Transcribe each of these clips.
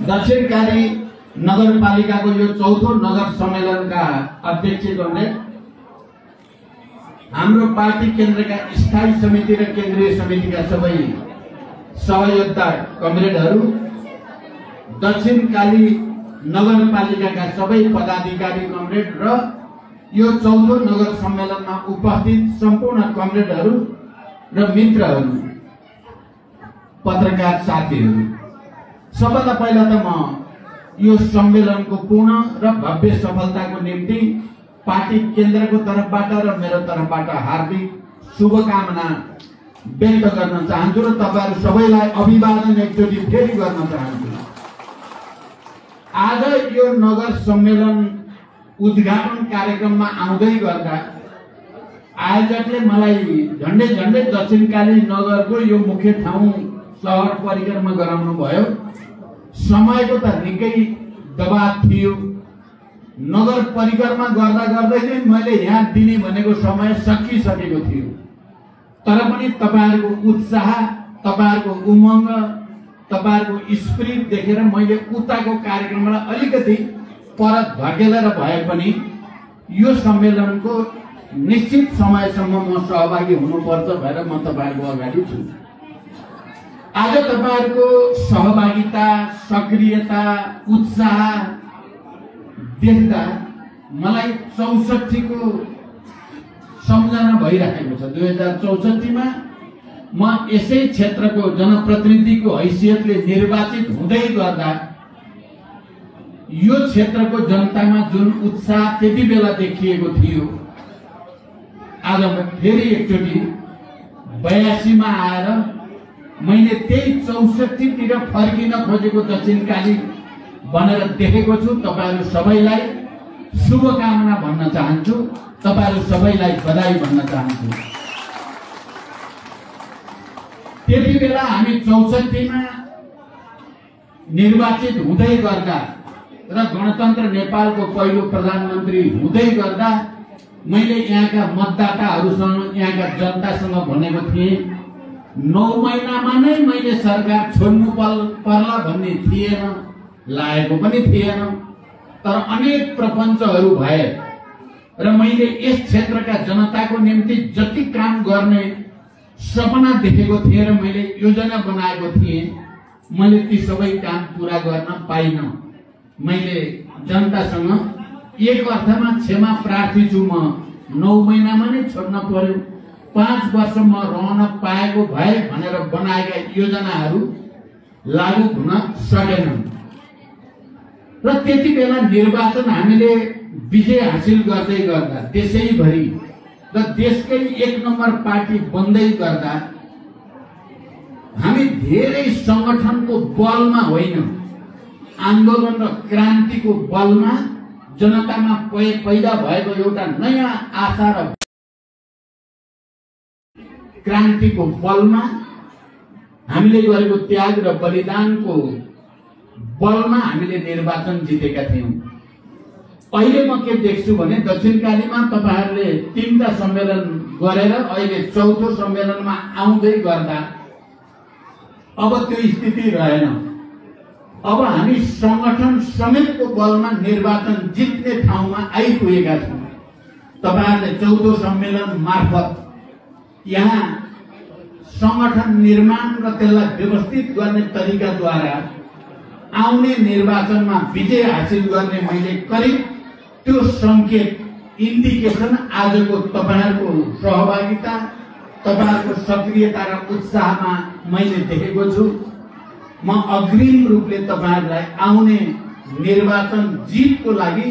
दक्षिणकाली नगरपालिकाको यो चौथो नगर सम्मेलनका अध्यक्ष कमरेड, हाम्रो पार्टी केन्द्रका स्थायी समिति र केन्द्रीय समितिका सबै सहयोद्धा कमरेडहरू, दक्षिणकाली नगरपालिकाका सबै पदाधिकारी कमरेड र यो चौथो नगर सम्मेलनमा उपस्थित सम्पूर्ण कमरेडहरू र मित्रहरू, पत्रकार साथीहरू, सबभन्दा पहिला त म यो सम्मेलनको पूर्ण र भव्य सफलताको निम्ति पार्टी केन्द्रको तर्फबाट र मेरो तर्फबाट हार्दिक शुभकामना व्यक्त गर्न चाहन्छु र तपाईहरु सबैलाई अभिवादन एकचोटि फेरि गर्न चाहन्छु। आज यो नगर सम्मेलन उद्घाटन कार्यक्रममा आउँदै गर्दा आयोजकले मलाई झन्डै दक्षिणकाली नगरको यो मुख्य ठाउँ शहर परिक्रमा गराउनु भयो। समयको त निकै दबाव थियो। नगर परिक्रमा गर्दा गर्दै नै मैले यहाँ दिने भनेको समय सकिसकेको थियो। तर पनि तपाईहरुको उत्साह, तपाईहरुको उमंग, तपाईहरुको स्पिरिट देखेर मैले उताको कार्यक्रमलाई अलिकति पर धकेलेर भए पनि यो सम्मेलनको निश्चित समयसम्म म सहभागी हुनुपर्छ भनेर म तपाईहरुको अगाडि छु। आज तपाईहरुको सहभागिता, सक्रियता, उत्साह देख्दा मलाई 64 को सम्झना भइरहेको छ। 2064 मा म यसै क्षेत्रको जनप्रतिनिधिको हैसियतले निर्वाचित हुँदै गर्दा यो क्षेत्रको जनतामा जुन उत्साह त्यति बेला देखिएको थियो, आज म फेरि एकचोटि 82 मा आएर मैले त्यही 64 तिर फर्किन खोजेको दक्षिणकाली बनेर देखेको छु। तपाईहरु सबैलाई शुभकामना भन्न चाहन्छु, तपाईहरु सबैलाई बधाई भन्न चाहन्छु। त्यति बेला हामी 64 मा निर्वाचित हुँदै गर्दा र गणतन्त्र नेपालको पहिलो प्रधानमन्त्री हुँदै गर्दा मैले यहाँका मतदाताहरुसँग, यहाँका जनतासँग भनेको थिएँ 9 महिनामा नै मैले सरकार छोड्नु पर्ला भन्ने थिएन, लागेको पनि थिएन। तर अनेक प्रपञ्चहरू भए र मैले यस क्षेत्रका जनताको निम्ति जति काम गर्ने सपना देखेको थिएँ र मैले योजना बनाएको थिएँ, मैले ती सबै काम पूरा गर्न पाइन। मैले जनतासँग एक अर्थमा क्षमा प्रार्थी छु। म 9 महिनामा नै छोड्न पर्यो, 5 वर्ष म रहन पाएको भए भनेर बनाएका योजनाहरू लागू हुन सकेनन्। र त्यति बेला निर्वाचन हामीले विजय हासिल गर्दै गर्दा देशैभरि र देशकै 1 नम्बर पार्टी बन्दै गर्दा हामी धेरै संगठनको बलमा होइन, आन्दोलन र क्रान्तिको बलमा जनतामा पैदा भएको एउटा नयाँ आशा र क्रान्तिको बलमा हामीले गरेको त्याग र बलिदानको बलमा हामीले निर्वाचन जितेका थियौं। अहिले म के देख्छु भने दक्षिणकालीमा तपाईहरुले 3टा सम्मेलन गरेर अहिले चौथो सम्मेलनमा आउँदै गर्दा अब त्यो स्थिति रहेन। अब हामी संगठन समेतको बलमा निर्वाचन जित्ने ठाउँमा आइपुगेका छौं। तपाईहरुले चौथो सम्मेलन मार्फत यहाँ संगठन निर्माण र त्यसलाई व्यवस्थित गर्ने तरिकाद्वारा आउने निर्वाचनमा विजय हासिल गर्ने मैले करिब त्यो संकेत इन्डिकेसन आजको तपाईहरुको सहभागिता, तपाईहरुको सक्रियता र उत्साहमा मैले देखेको छु। म अग्रिम रूपले तपाईहरुलाई आउने निर्वाचन जितको लागि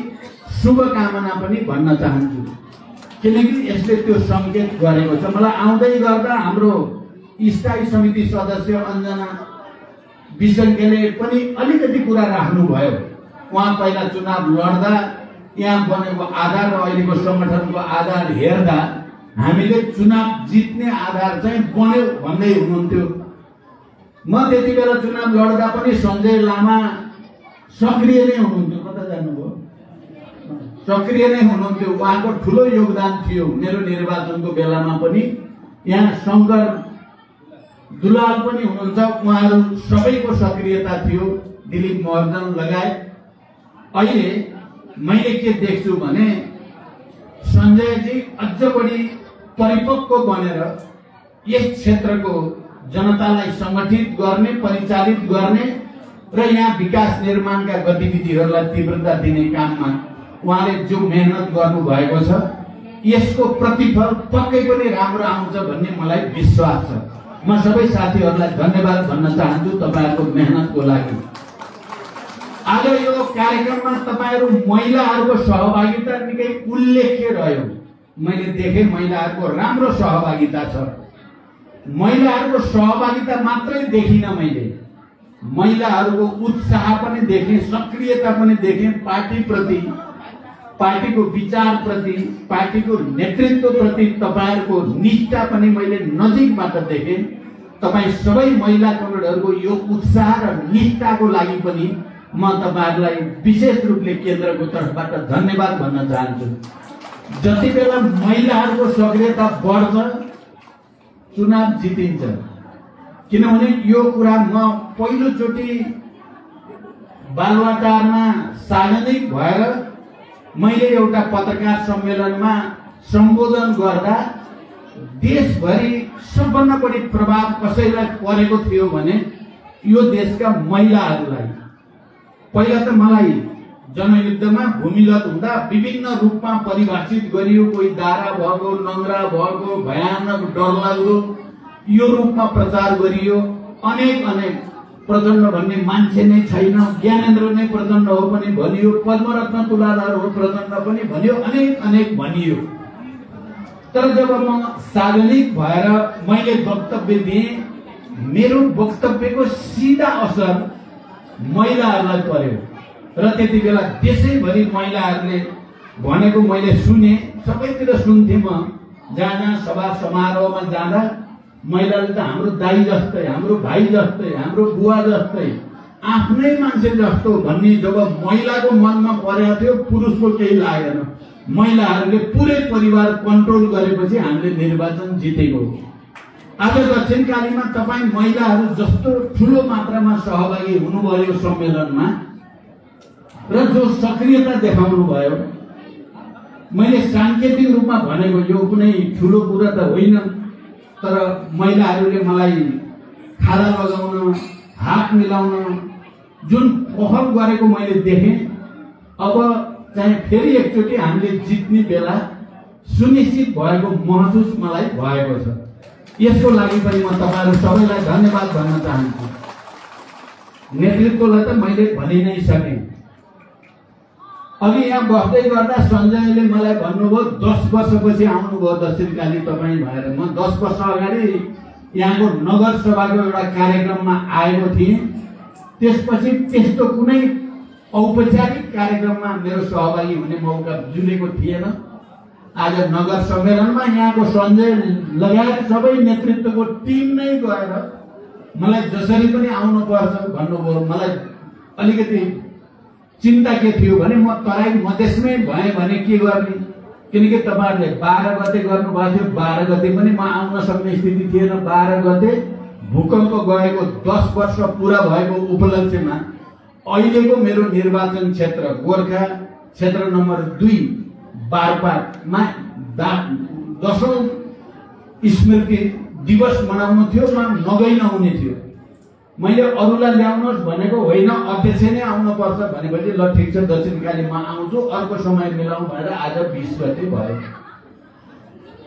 शुभकामना पनि भन्न चाहन्छु, किनकि यसले त्यो संकेत गरेको छ। मलाई आउँदै गर्दा हाम्रो स्थायी समिति सदस्य अञ्जना विसङ्केले पनि अलिकति कुरा राख्नु भयो। उहाँ पहिला चुनाव लड्दा यहाँ बनेको आधार र अहिलेको संगठनको आधार हेर्दा हामीले चुनाव जित्ने आधार चाहिँ बन्यो भन्दै हुनुहुन्थ्यो। म त्यति बेला चुनाव लड्दा पनि सञ्जय लामा सक्रिय नै हुनुहुन्थ्यो। कता जानुभयो? सक्रिय नै हुनुहुन्थ्यो। उहाँको ठूलो योगदान थियो मेरो निर्वाचनको बेलामा पनि। यहाँ शंकर दुलाल पनि हुनुहुन्छ, उहाँहरू सबैको सक्रियता थियो, दिलीप महर्जन लगायत। अहिले मैले के देख्छु भने सञ्जयजी अझ बढी परिपक्व बनेर यस क्षेत्रको जनतालाई संगठित गर्ने, परिचालित गर्ने र यहाँ विकास निर्माणका गतिविधिहरूलाई तीव्रता दिने काममा उहाँले जो मेहनत गर्नु भएको छ यसको प्रतिफल पक्कै पनि राम्रो आउँछ भन्ने मलाई विश्वास छ। म सबै साथीहरूलाई धन्यवाद भन्न चाहन्छु तपाईहरुको मेहनतको लागि। आज यो कार्यक्रममा तपाईहरु महिलाहरूको सहभागिता निकै उल्लेख्य रह्यो। मैले देखे महिलाहरूको राम्रो सहभागिता छ। महिलाहरूको सहभागिता मात्रै देखिन, मैले महिलाहरूको उत्साह पनि देखेँ, सक्रियता पनि देखेँ, पार्टी प्रति, पार्टीको विचार प्रति, पार्टीको नेतृत्व प्रति तपाईहरुको निष्ठा पनि मैले नजिकबाट देखेँ। तपाई सबै महिला कमरेडहरुको यो उत्साह र निष्ठाको लागि पनि म तपाईहरुलाई विशेष रूपले केन्द्रको तर्फबाट धन्यवाद भन्न चाहन्छु। जति बेला महिलाहरूको सक्रियता बढ्छ चुनाव जितिन्छ। किनभने यो कुरा म पहिलोचोटि बालुवाटारमा सार्वजनिक भएर मैले एउटा पत्रकार सम्मेलनमा सम्बोधन गर्दा देशभरि सबभन्दा बढी प्रभाव कसैलाई परेको थियो भने यो देशका महिलाहरूलाई। पहिला त मलाई जनयुद्धमा भूमिगत हुँदा विभिन्न रूपमा परिभाषित गरियो, कोही दारा भएको, नङ्ग्रा भएको, भयानक डरलाग्दो यो रूपमा प्रचार गरियो। अनेक अनेक प्रचण्ड भन्ने मान्छे नै छैन, ज्ञानेन्द्र नै प्रचण्ड हो पनि भनियो, पद्मरत्न तुलाधार हो प्रचण्ड पनि भनियो, अनेक अनेक भनियो। तर जब म सार्वजनिक भएर मैले वक्तव्य दिएँ, मेरो वक्तव्यको सीधा असर महिलाहरूलाई पर्यो र त्यति बेला देशैभरि महिलाहरूले भनेको मैले सुने, सबैतिर सुन्थे। म जहाँ जहाँ सभा समारोहमा जाँदा महिलाले त हाम्रो दाइ जस्तै, हाम्रो भाइ जस्तै, हाम्रो बुवा जस्तै, आफ्नै मान्छे जस्तो भन्ने जब महिलाको मनमा परेको थियो, पुरुषको केही लागेन। महिलाहरूले पुरै परिवार कन्ट्रोल गरेपछि हामीले निर्वाचन जितेको। आज दक्षिणकालीमा तपाई महिलाहरू जस्तो ठूलो मात्रामा सहभागी हुनुभयो सम्मेलनमा र जो सक्रियता देखाउनु भयो, मैले सांकेतिक रूपमा भनेको यो कुनै ठूलो कुरा त होइन, तर महिलाहरूले मलाई खादा लगाउन, हात मिलाउन जुन पहल गरेको मैले देखेँ। अब चाहिँ फेरि एकचोटि हामीले जित्ने बेला सुनिश्चित भएको महसुस मलाई भएको छ। यसको लागि पनि म तपाईहरु सबैलाई धन्यवाद भन्न चाहन्छु। नेतृत्वलाई त मैले भनि नै सकेँ। अघि यहाँ बस्दै गर्दा सञ्जयले मलाई भन्नुभयो 10 वर्षपछि आउनुभयो दक्षिणकाली तपाईँ भएर। म 10 वर्ष अगाडि यहाँको नगर सभाको एउटा कार्यक्रममा आएको थिएँ। त्यसपछि त्यस्तो कुनै औपचारिक कार्यक्रममा मेरो सहभागी हुने मौका जुलेको थिएन। आज नगर सम्मेलनमा यहाँको सञ्जय लगायत सबै नेतृत्वको टिम नै गएर मलाई जसरी पनि आउनुपर्छ भन्नुभयो। मलाई अलिकति चिन्ता के थियो भने म तराई मधेसमै भएँ भने के गर्ने, किनकि तपाईहरुले 12 गते गर्नुभएको थियो। 12 गते पनि म आउन सक्ने स्थिति थिएन। 12 गते भूकम्प गएको 10 वर्ष पूरा भएको उपलक्ष्यमा अहिलेको मेरो निर्वाचन क्षेत्र गोरखा क्षेत्र नम्बर 2 बारपाटमा 10औं स्मृति दिवस मनाउनु थियो। म नगइ नहुने थियो। मैले अरूलाई ल्याउनुहोस् भनेको होइन, अध्यक्ष नै आउनुपर्छ भनेपछि ल ठिक छ दक्षिणकाली म आउँछु, अर्को समय मिलाउँ भनेर आज 20 गते भयो।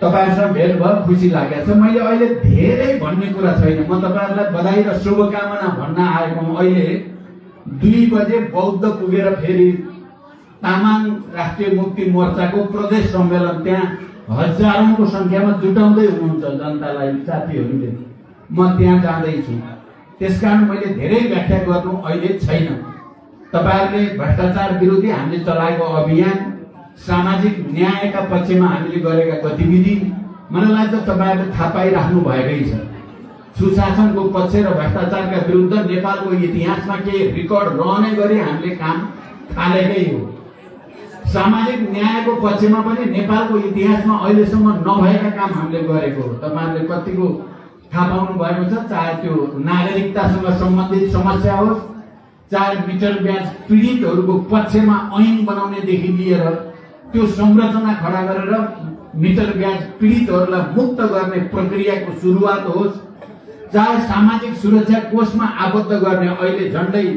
तपाईहरुसँग भेट भयो, खुसी लागेको छ। मैले अहिले धेरै भन्ने कुरा छैन। म तपाईहरुलाई बधाई र शुभकामना भन्न आएको हुँ। अहिले 2 बजे बौद्ध पुगेर फेरि तामाङ राष्ट्रिय मुक्ति मोर्चाको प्रदेश सम्मेलन, त्यहाँ हजारौंको संख्यामा जुटाउँदै हुनुहुन्छ जनतालाई साथीहरूले। म त्यहाँ जाँदैछु। त्यसकारण मैले धेरै व्याख्या गर्नु अहिले छैन। तपाईहरुले भ्रष्टाचार विरोधी हामीले चलाएको अभियान, सामाजिक न्यायका पक्षमा हामीले गरेका गतिविधि मलाई लाग्छ तपाईहरुले थाहा पाइराख्नु भएकै छ। सुशासनको पक्ष र भ्रष्टाचारका विरुद्ध नेपालको इतिहासमा केही रेकर्ड रहने गरी हामीले काम थालेकै हो। सामाजिक न्यायको पक्षमा पनि नेपालको इतिहासमा अहिलेसम्म नभएका काम हामीले गरेको हो। तपाईहरुले कतिको थाहा पाउनु भएको छ, चाहे त्यो नागरिकतासँग सम्बन्धित समस्या होस्, चाहे मिटर ब्याज पीडितहरूको पक्षमा ऐन बनाउनेदेखि लिएर त्यो संरचना खडा गरेर मिटर ब्याज पीडितहरूलाई मुक्त गर्ने प्रक्रियाको सुरुवात होस्, चाहे सामाजिक सुरक्षा कोषमा आबद्ध गर्ने अहिले झन्डै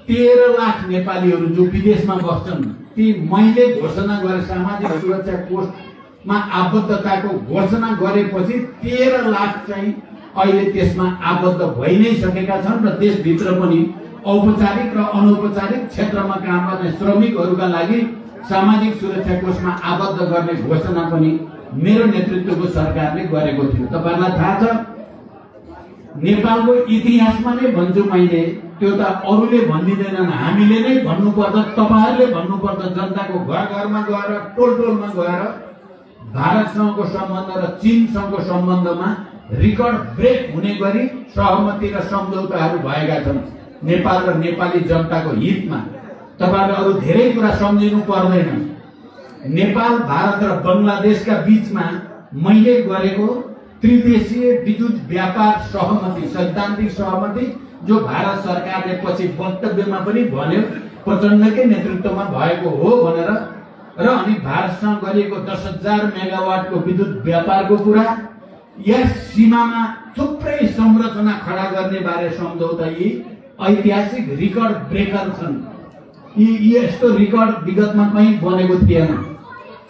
13 लाख नेपालीहरू जो विदेशमा बस्छन् ती मैले घोषणा गरे सामाजिक सुरक्षा कोषमा आबद्धताको घोषणा गरेपछि 13 लाख चाहिँ अहिले त्यसमा आबद्ध भइ नै सकेका छन् र देशभित्र पनि औपचारिक र अनौपचारिक क्षेत्रमा काम गर्ने श्रमिकहरूका लागि सामाजिक सुरक्षा कोषमा आबद्ध गर्ने घोषणा पनि मेरो नेतृत्वको सरकारले गरेको थियो। तपाईहरुलाई थाहा छ, नेपालको इतिहासमा नै भन्छु मैले, त्यो त अरूले भन्दिदैनन्, हामीले नै भन्नुपर्छ, तपाईहरुले भन्नुपर्छ। जनताको घर घरमा गएर, टोल टोलमा गएर भारतसँगको सम्बन्ध र चीनसँगको सम्बन्धमा रिकर्ड ब्रेक हुने गरी सहमति र सम्झौताहरू भएका छन् नेपाल र नेपाली जनताको हितमा। तपाईहरुले अरु धेरै कुरा सम्झिनु पर्दैन। नेपाल, भारत र बंगलादेशका बीचमा मैले गरेको त्रिदेशीय विद्युत व्यापार सहमति, सैद्धान्तिक सहमति जो भारत सरकारले पछि वक्तव्यमा पनि भन्यो प्रचण्डकै नेतृत्वमा भएको हो भनेर, र अनि भारतसँग गरिएको 10,000 मेगावाटको विद्युत व्यापारको कुरा, यस सीमामा थुप्रै संरचना खडा गर्ने बारे सम्झौता यी ऐतिहासिक रिकर्ड ब्रेकर छन्। यी यस्तो रिकर्ड विगतमा कहीँ बनेको थिएन।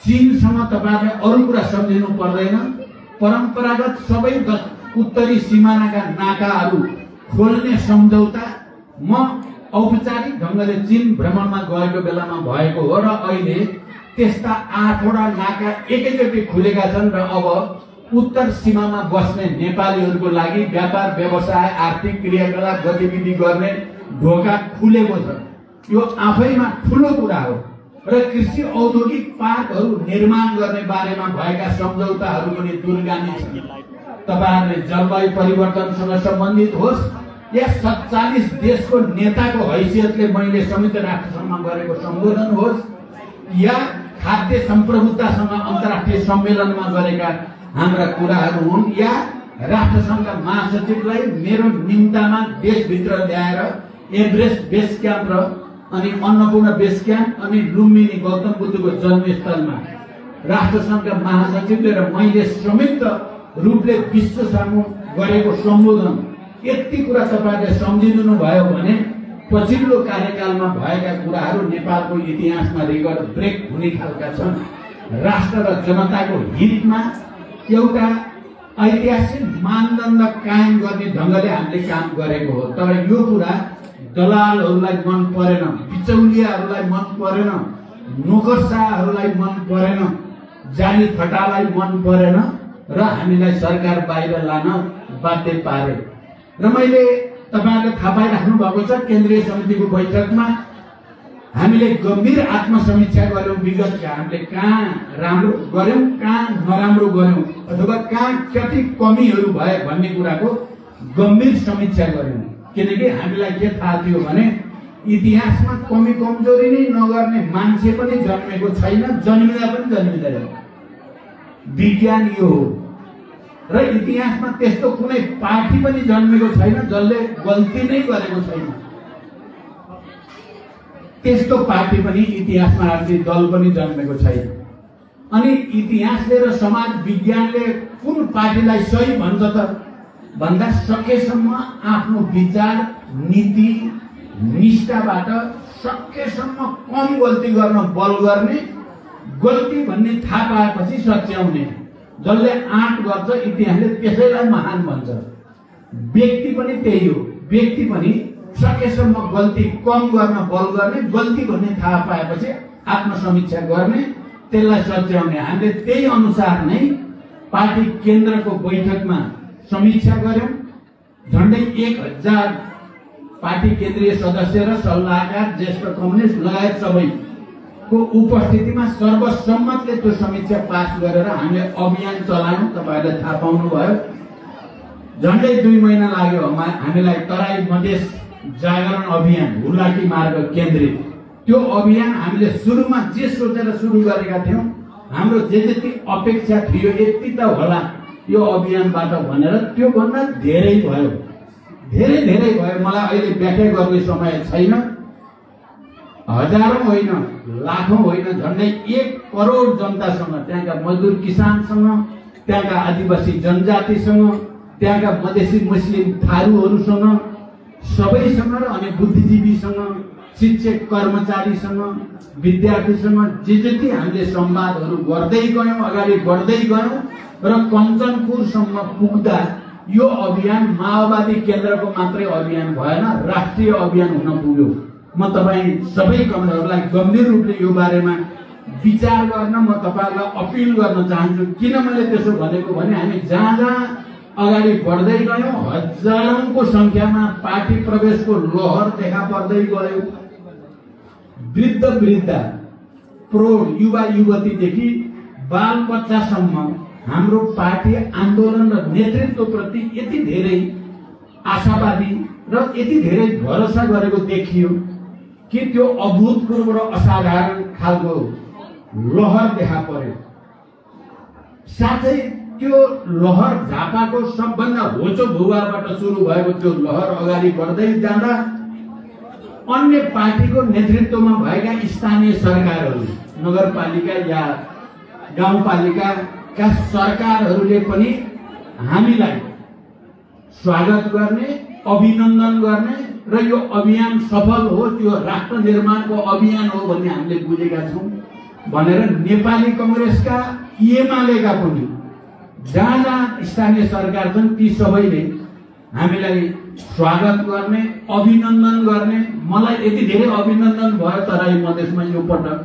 चीनसँग तपाईहरुले अरु कुरा सम्झिनु पर्दैन। परम्परागत सबै उत्तरी सिमानाका नाकाहरू खोल्ने सम्झौता म औपचारिक ढंगले चीन भ्रमणमा गएको बेलामा भएको हो, र अहिले त्यस्ता 8वटा नाका एकैचोटि खुलेका छन् र अब उत्तर सीमामा बस्ने नेपालीहरूको लागि व्यापार व्यवसाय, आर्थिक क्रियाकलाप गतिविधि गर्ने ढोका खुलेको छ। यो आफैमा ठूलो कुरा हो र कृषि औद्योगिक पार्कहरू निर्माण गर्ने बारेमा भएका सम्झौताहरू पनि दूरगामी छन्। तपाईहरुले जलवायु परिवर्तनसँग सम्बन्धित होस् या 47 देशको नेताको हैसियतले मैले संयुक्त राष्ट्रसङ्घमा गरेको सम्बोधन होस्, या खाद्य सम्प्रभुतासँग अन्तर्राष्ट्रिय सम्मेलनमा गरेका हाम्रा कुराहरू हुन्, या राष्ट्रसङ्घका महासचिवलाई मेरो निम्तामा देशभित्र ल्याएर एभरेस्ट बेस क्याम्प र अनि अन्नपूर्ण बेस क्याम्प अनि लुम्बिनी गौतम बुद्धको जन्मस्थलमा राष्ट्रसङ्घका महासचिवले र मैले संयुक्त रूपले विश्व सामु गरेको सम्बोधन, यति कुरा तपाईहरुले सम्झिनु भयो भने पछिल्लो कार्यकालमा भएका कुराहरू नेपालको इतिहासमा रिकर्ड ब्रेक हुने खालका छन्। राष्ट्र र जनताको हितमा एउटा ऐतिहासिक मानदण्ड कायम गर्ने ढंगले हामीले काम गरेको हो। तर यो कुरा दलालहरूलाई मन परेन, बिचौलियाहरूलाई मन परेन, नोकरशाहहरूलाई मन परेन, जानी फटालाई मन परेन र हामीलाई सरकार बाहिर लान बाध्य पारे। र मैले तपाईहरुले थाहा पाइराख्नु भएको छ, केन्द्रीय समितिको बैठकमा हामीले गम्भीर आत्मसमीक्षा गर्यौं। विगतका हामीले कहाँ राम्रो गर्यौं, कहाँ नराम्रो गर्यौं, अथवा कहाँ कति कमीहरू भए भन्ने कुराको गम्भीर समीक्षा गर्यौं। किनकि हामीलाई के थाहा थियो भने इतिहासमा कमी कमजोरी नै नगर्ने मान्छे पनि जन्मेको छैन, जन्मिँदा पनि जन्मिँदैन। विज्ञान यो हो। र इतिहासमा त्यस्तो कुनै पार्टी पनि जन्मेको छैन जसले गल्ती नै गरेको छैन। त्यस्तो पार्टी पनि इतिहासमा राजनीतिक दल पनि जन्मेको छैन। अनि इतिहासले र समाज विज्ञानले कुन पार्टीलाई सही भन्छ त भन्दा सकेसम्म आफ्नो विचार, नीति, निष्ठाबाट सकेसम्म कम गल्ती गर्न बल गर्ने, गल्ती भन्ने थाहा पाएपछि सच्याउने, जसले आँट गर्छ इतिहासले त्यसैलाई महान भन्छ। व्यक्ति पनि त्यही हो। व्यक्ति पनि सकेसम्म गल्ती कम गर्न बल गर्ने, गल्ती भन्ने थाहा पाएपछि आत्मसमीक्षा गर्ने, त्यसलाई सच्याउने। हामीले त्यही अनुसार नै पार्टी केन्द्रको बैठकमा समीक्षा गर्यौं। झन्डै 1000 पार्टी केन्द्रीय सदस्य र सल्लाहकार, ज्येष्ठ कम्युनिस्ट लगायत सबैको उपस्थितिमा सर्वसम्मतले त्यो समीक्षा पास गरेर हामीले अभियान चलायौं। तपाईहरुले थाहा पाउनु भयो। झन्डै 2 महिना लाग्यो हामीलाई तराई मधेस जागरण अभियान, हुलाकी मार्ग केन्द्रित। त्यो अभियान हामीले सुरुमा जे सोचेर सुरु गरेका थियौं, हाम्रो जे जति अपेक्षा थियो यति त होला, यो अभियानबाट भनेर त्यो भन्दा धेरै भयो, धेरै धेरै भयो। मलाई अहिले व्याख्या गर्ने समय छैन। हजारौं होइन, लाखौं होइन, झन्डै 1 करोड जनतासँग, त्यहाँका मजदुर किसानसँग, त्यहाँका आदिवासी जनजातिसँग, त्यहाँका मधेसी मुस्लिम थारूहरूसँग, सबैसँग र अनि बुद्धिजीवीसँग, शिक्षक कर्मचारीसँग, विद्यार्थीसँग जे जति हामीले संवादहरू गर्दै गयौं, अगाडि बढ्दै गयौं र कञ्चनपुरसम्म पुग्दा यो अभियान माओवादी केन्द्रको मात्रै अभियान भएन, राष्ट्रिय अभियान हुन पुग्यो। म तपाईँ सबै कमरेडहरूलाई गम्भीर रूपले यो बारेमा विचार गर्न म तपाईहरुलाई अपिल गर्न चाहन्छु। किन मैले त्यसो भनेको भने हामी जहाँ जहाँ अगाडि बढ्दै गयौं, हजारौंको संख्यामा पार्टी प्रवेशको लहर देखा पर्दै गयो। वृद्ध वृद्धा, प्रौढ युवा युवतीदेखि बाल बच्चासम्म हाम्रो पार्टी आन्दोलन र नेतृत्वप्रति यति धेरै आशावादी र यति धेरै भरोसा गरेको देखियो कि त्यो अभूतपूर्व र असाधारण खालको लहर देखा पर्यो। साथै त्यो लहर झापाको सबभन्दा होचो भूभागबाट सुरु भएको त्यो लहर अगाडि बढ्दै जाँदा अन्य पार्टीको नेतृत्वमा भएका स्थानीय सरकारहरू, नगरपालिका या गाउँपालिकाका सरकारहरूले पनि हामीलाई स्वागत गर्ने, अभिनन्दन गर्ने र यो अभियान सफल हो, त्यो राष्ट्र निर्माणको अभियान हो भन्ने हामीले बुझेका छौं भनेर नेपाली कांग्रेसका, एमालेका पनि जहाँ जहाँ स्थानीय सरकार छन् ती सबैले हामीलाई स्वागत गर्ने, अभिनन्दन गर्ने। मलाई यति धेरै अभिनन्दन भयो तराई मधेसमा यो पटक,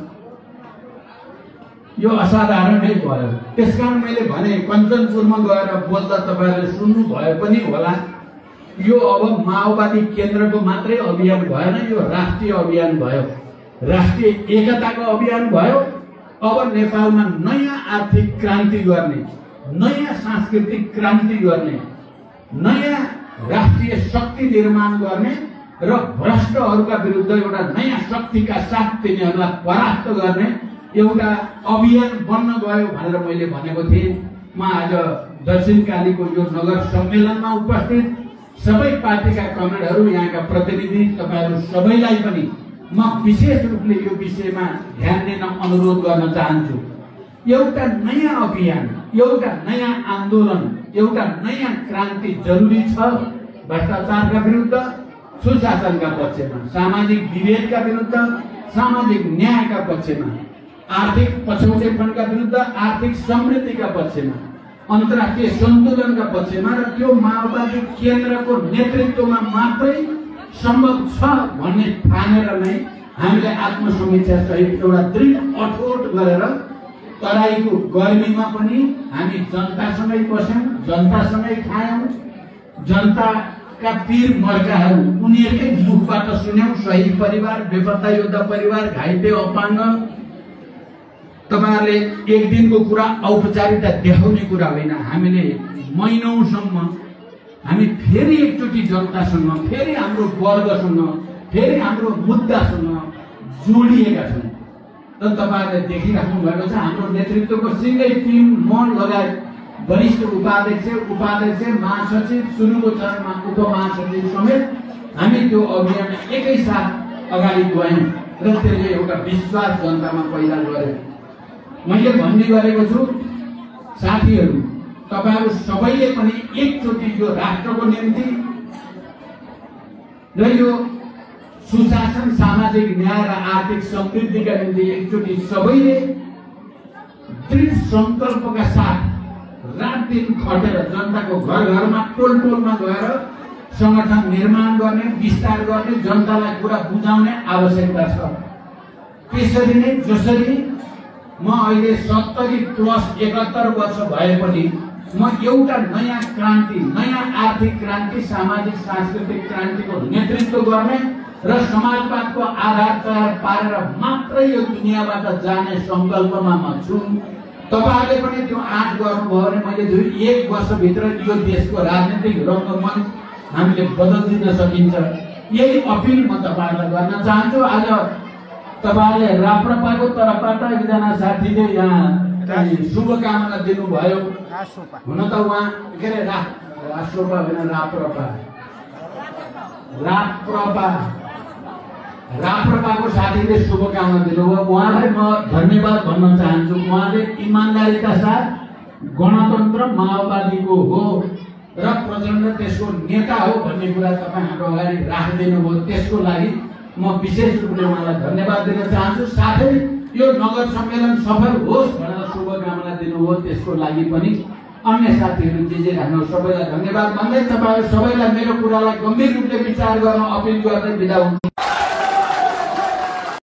यो असाधारणै भयो। त्यसकारण मैले भने कञ्चनपुरमा गएर बोल्दा तपाईहरुले सुन्नु भयो पनि होला, यो अब माओवादी केन्द्रको मात्रै अभियान भएन, यो राष्ट्रिय अभियान भयो, राष्ट्रिय एकताको अभियान भयो। अब नेपालमा नयाँ आर्थिक क्रान्ति गर्ने, नयाँ सांस्कृतिक क्रान्ति गर्ने, नयाँ राष्ट्रिय शक्ति निर्माण गर्ने र भ्रष्टहरूका विरुद्ध एउटा नयाँ शक्तिका साथ तिनीहरूलाई परास्त गर्ने एउटा अभियान बन्न गयो भनेर मैले भनेको थिएँ। म आज दक्षिणकालीको यो नगर सम्मेलनमा उपस्थित सबै पार्टीका कमरेडहरू, यहाँका प्रतिनिधि, तपाईहरु सबैलाई पनि म विशेष रूपले यो विषयमा ध्यान दिन अनुरोध गर्न चाहन्छु। एउटा नयाँ अभियान, एउटा नयाँ आन्दोलन, एउटा नयाँ क्रान्ति जरुरी छ। भ्रष्टाचारका विरुद्ध, सुशासनका पक्षमा, सामाजिक विभेदका विरुद्ध, सामाजिक न्यायका पक्षमा, आर्थिक पछौटेपनका विरुद्ध, आर्थिक समृद्धिका पक्षमा, अन्तर्राष्ट्रिय सन्तुलनका पक्षमा र त्यो माओवादी केन्द्रको नेतृत्वमा मात्रै सम्भव छ भन्ने ठानेर नै हामीले आत्मसमीक्षा सहित एउटा दृढ अठोट गरेर तराईको गर्मीमा पनि हामी जनतासँगै बस्यौं, जनतासँगै खायौं, जनताका पीर मर्काहरू उनीहरुकै मुखबाट सुन्यौं। शहीद परिवार, बेपत्ता योद्धा परिवार, घाइते अपाङ्ग, तपाईहरुले एक दिनको कुरा औपचारिकता देखाउने कुरा होइन। हामीले महिनौसम्म हामी फेरि एकचोटि जनतासँग, फेरि हाम्रो वर्गसँग, फेरि हाम्रो मुद्दासँग जोडिएका छौं। तर तपाईहरुले देखिराख्नु भएको छ हाम्रो नेतृत्वको सिंगै टिम, म लगायत वरिष्ठ उपाध्यक्ष, महासचिव, सुरुको चरणमा उपमहासचिव समेत हामी त्यो अभियान एकैसाथ अगाडि गयौं र त्यसले एउटा विश्वास जनतामा पैदा गर्यो। मैले भन्ने गरेको छु साथीहरू, तपाईहरु सबैले पनि एकचोटि यो राष्ट्रको निम्ति र यो सुशासन, सामाजिक न्याय र आर्थिक समृद्धिका निम्ति एकचोटि सबैले दृढ संकल्पका साथ रात दिन खटेर जनताको घर घरमा, टोल टोलमा गएर संगठन निर्माण गर्ने, विस्तार गर्ने, जनतालाई कुरा बुझाउने आवश्यकता छ। त्यसरी नै जसरी म अहिले 70+71 वर्ष भए पनि म एउटा नयाँ क्रान्ति, नयाँ आर्थिक क्रान्ति, सामाजिक सांस्कृतिक क्रान्तिको नेतृत्व गर्ने र समाजवादको आधार तयार पारेर मात्रै यो दुनियाँबाट जाने संकल्पमा म छु। तपाईहरुले पनि त्यो आँट गर्नुभयो भने मैले 1 वर्षभित्र यो देशको राजनीतिक रङ्गमञ्च हामीले बदलिदिन सकिन्छ। यही अपिल म तपाईहरुलाई गर्न चाहन्छु। आज तपाईहरुले राप्रपाको तर्फबाट एकजना साथीले यहाँ शुभकामना दिनुभयो। हुन त उहाँ के अरे राष्ट्रपा होइन राप्रपाको साथीले शुभकामना दिनुभयो। उहाँलाई म धन्यवाद भन्न चाहन्छु। उहाँले इमान्दारीका साथ गणतन्त्र माओवादीको हो र प्रचण्ड त्यसको नेता हो भन्ने कुरा तपाईँ हाम्रो अगाडि राखिदिनु भयो। त्यसको लागि म विशेष रूपले उहाँलाई धन्यवाद दिन चाहन्छु। साथै यो नगर सम्मेलन सफल होस् भनेर शुभकामना दिनुभयो। त्यसको लागि पनि अन्य साथीहरू जे राख्नु सबैलाई धन्यवाद भन्दै तपाईँहरू सबैलाई मेरो कुरालाई गम्भीर रूपले विचार गर्न अपिल गर्दै बिदा हुन्छु।